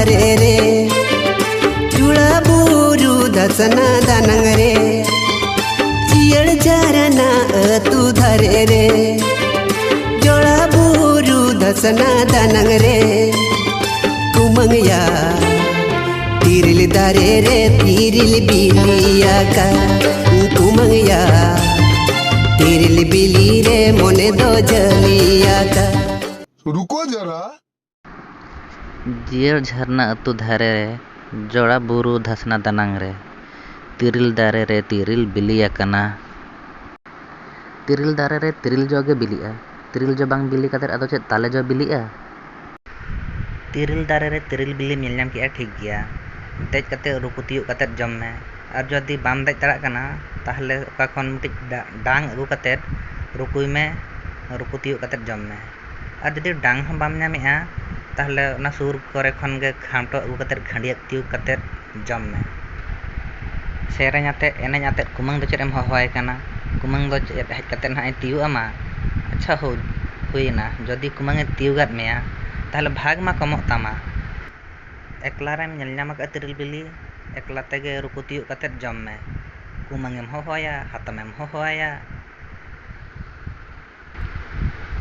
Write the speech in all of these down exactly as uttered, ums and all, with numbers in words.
ᱫᱷᱟᱨᱮ ᱨᱮ, ᱡᱚᱲᱟ ᱵᱩᱨᱩ ᱫᱷᱟᱥᱱᱟ ᱫᱟᱱᱟᱝ ᱨᱮ, ᱡᱤᱭᱟᱹᱲ ᱡᱷᱟᱨᱱᱟ ᱟᱹᱛᱩ ᱫᱷᱟᱨᱮ ᱨᱮ, ᱡᱚᱲᱟ ᱵᱩᱨᱩ ᱫᱷᱟᱥᱱᱟ ᱫᱟᱱᱟᱝ ᱨᱮ, ᱠᱩᱢᱟᱹᱝᱭᱟ, ᱛᱤᱨᱤᱞ ᱫᱟᱨᱮ ᱨᱮ ᱛᱤᱨᱤᱞ ᱵᱤᱞᱤᱭᱟᱠᱟ, ᱠᱩᱢᱟᱹᱝᱭᱟ, ᱛᱤᱨᱤᱞ ᱵᱤᱞᱤ ᱨᱮ ᱢᱚᱱᱮ ᱫᱚ ᱡᱷᱟᱹᱞᱤᱭᱟᱠᱟ᱾ ᱨᱩᱠᱚ ᱡᱟᱨᱟ᱾ ᱡᱤᱭᱟᱹᱲ ᱡᱷᱟᱨᱱᱟ ᱟᱹᱛᱩ ᱫᱷᱟᱨᱮ ᱨᱮ, ᱡᱚᱲᱟ ᱵᱩᱨᱩ ᱫᱷᱟᱥᱱᱟ ᱫᱟᱱᱟᱝ ᱨᱮ, ᱛᱤᱨᱤᱞ ᱫᱟᱨᱮ ᱨᱮ ᱛᱤᱨᱤᱞ ᱵᱤᱞᱤ ᱟᱠᱟᱱᱟ᱾ ᱛᱤᱨᱤᱞ ᱫᱟᱨᱮ ᱨᱮ ᱛᱤᱨᱤᱞ ᱡᱚ ᱜᱮ ᱵᱤᱞᱤᱜᱼᱟ᱾ ᱛᱤᱨᱤᱞ ᱡᱚ ᱵᱟᱝ ᱵᱤᱞᱤ ᱠᱟᱛᱮᱫ ᱟᱫᱚ ᱪᱮᱫ ᱛᱟᱞᱮ ᱡᱚ ᱵᱤᱞᱤᱜᱼᱟ? ᱛᱤᱨᱤᱞ ᱫᱟᱨᱮ ᱨᱮ ᱛᱤᱨᱤᱞ ᱵᱤᱞᱤᱢ ᱧᱮᱞ ᱧᱟᱢ ᱠᱮᱜᱼᱟ, ᱴᱷᱤᱠ ᱜᱮᱭᱟ᱾ ᱫᱮᱡ ᱠᱟᱛᱮᱫ ᱨᱩᱠᱩ ᱛᱤᱭᱳᱜ ᱠᱟᱛᱮᱫ ᱡᱚᱢ ᱢᱮ᱾ ᱟᱨ ᱡᱩᱫᱤ ᱵᱟᱢ ᱫᱮᱡ ᱫᱟᱲᱮᱭᱟᱜ ᱠᱟᱱᱟ, ᱛᱟᱦᱚᱞᱮ ᱚᱠᱟ ᱠᱷᱚᱱ ᱢᱤᱫᱴᱤᱡ ᱰᱟ-, ᱰᱟᱝ ᱟᱹᱜᱩ ᱠᱟᱛᱮᱫ ᱨᱩᱠᱩᱭ ᱢᱮ, ᱨᱩᱠᱩ ᱛᱤᱭᱳᱜ ᱠᱟᱛᱮᱫ ᱡᱚᱢ ᱢᱮ᱾ ᱟᱨ ᱡᱩᱫᱤ ᱰᱟᱝ ᱦᱚᱸ ᱵᱟᱢ ᱧᱟᱢᱮᱜᱼᱟ, ᱛᱟᱦᱚᱞᱮ ᱚᱱᱟ ᱥᱩᱨ ᱠᱚᱨᱮ ᱠᱷᱚᱱ ᱜᱮ ᱠᱷᱟᱱᱴᱚ ᱟᱹᱜᱩ ᱠᱟᱛᱮᱫ, ᱠᱷᱟᱹᱰᱭᱟᱹᱜ ᱛᱤᱭᱳᱜ ᱠᱟᱛᱮᱫ ᱡᱚᱢ ᱢᱮ᱾ ᱥᱮᱨᱮᱧ ᱟᱛᱮᱫ, ᱮᱱᱮᱡ ᱟᱛᱮᱫ ᱠᱩᱢᱟᱹᱝ ᱫᱚ ᱪᱮᱫ ᱮᱢ ᱦᱚᱦᱚᱣᱟᱭ ᱠᱟᱱᱟ? ᱠᱩᱢᱟᱹᱝ ᱫᱚ ᱪᱮᱫ ᱦᱮᱡ ᱠᱟᱛᱮᱫ ᱱᱟᱦᱟᱜ ᱮ ᱛᱤᱭᱳᱜ ᱟᱢᱟ? ᱟᱪᱪᱷᱟ, ᱦᱩᱭ, ᱦᱩᱭᱮᱱᱟ᱾ ᱡᱩᱫᱤ ᱠᱩᱢᱟᱹᱝ ᱮ ᱛᱤᱭᱳᱜᱟᱫ ᱢᱮᱭᱟ, ᱛᱟᱦᱚᱞᱮ ᱵᱷᱟᱜᱽ ᱢᱟ ᱠᱚᱢᱚᱜ ᱛᱟᱢᱟ᱾ ᱮᱠᱞᱟ ᱨᱮᱢ ᱧᱮᱞ ᱧᱟᱢ ᱟᱠᱟᱫ ᱛᱤᱨᱤᱞ ᱵᱤᱞᱤ, ᱮᱠᱞᱟ ᱛᱮᱜᱮ ᱨᱩᱠᱩ ᱛᱤᱭᱳᱜ ᱠᱟᱛᱮᱫ ᱡᱚᱢ ᱢᱮ᱾ ᱠᱩᱢᱟᱹᱝ ᱮᱢ ᱦᱚᱦᱚᱣᱟᱭᱟ, ᱦᱟᱛᱚᱢ ᱮᱢ ᱦᱚᱦᱚᱣᱟᱭᱟ᱾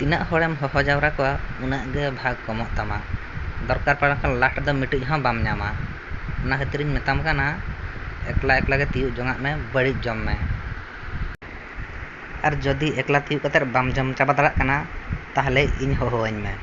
ᱛᱤᱱᱟᱹᱜ ᱦᱚᱲᱮᱢ ᱦᱚᱦᱚ ᱡᱟᱣᱨᱟ ᱠᱚᱣᱟ, ᱩᱱᱟᱹᱜ ᱜᱮ ᱵᱷᱟᱜᱽ ᱠᱚᱢᱚᱜ ᱛᱟᱢᱟ᱾ ᱫᱚᱨᱠᱟᱨ ᱯᱟᱲᱟᱣ ᱞᱮᱱᱠᱷᱟᱱ ᱞᱟᱥᱴ ᱫᱚ ᱢᱤᱫᱴᱤᱡ ᱦᱚᱸ ᱵᱟᱢ ᱧᱟᱢᱟ᱾ ᱚᱱᱟ ᱠᱷᱟᱹᱛᱤᱨᱤᱧ ᱢᱮᱛᱟᱢ ᱠᱟᱱᱟ, ᱮᱠᱞᱟ ᱮᱠᱞᱟ ᱜᱮ ᱛᱤᱭᱳᱜ ᱡᱚᱝᱟᱜ ᱢᱮ, ᱵᱟᱹᱲᱤᱡ ᱡᱚᱢ ᱢᱮ᱾ ᱟᱨ ᱡᱩᱫᱤ ᱮᱠᱞᱟ ᱛᱤᱭᱳᱜ ᱠᱟᱛᱮᱫ ᱵᱟᱢ ᱡᱚᱢ ᱪᱟᱵᱟ ᱫᱟᱲᱮᱭᱟᱜ ᱠᱟᱱᱟ, ᱛᱟᱦᱚᱞᱮ ᱤᱧ ᱦᱚᱦᱚᱣᱟᱹᱧ ᱢᱮ᱾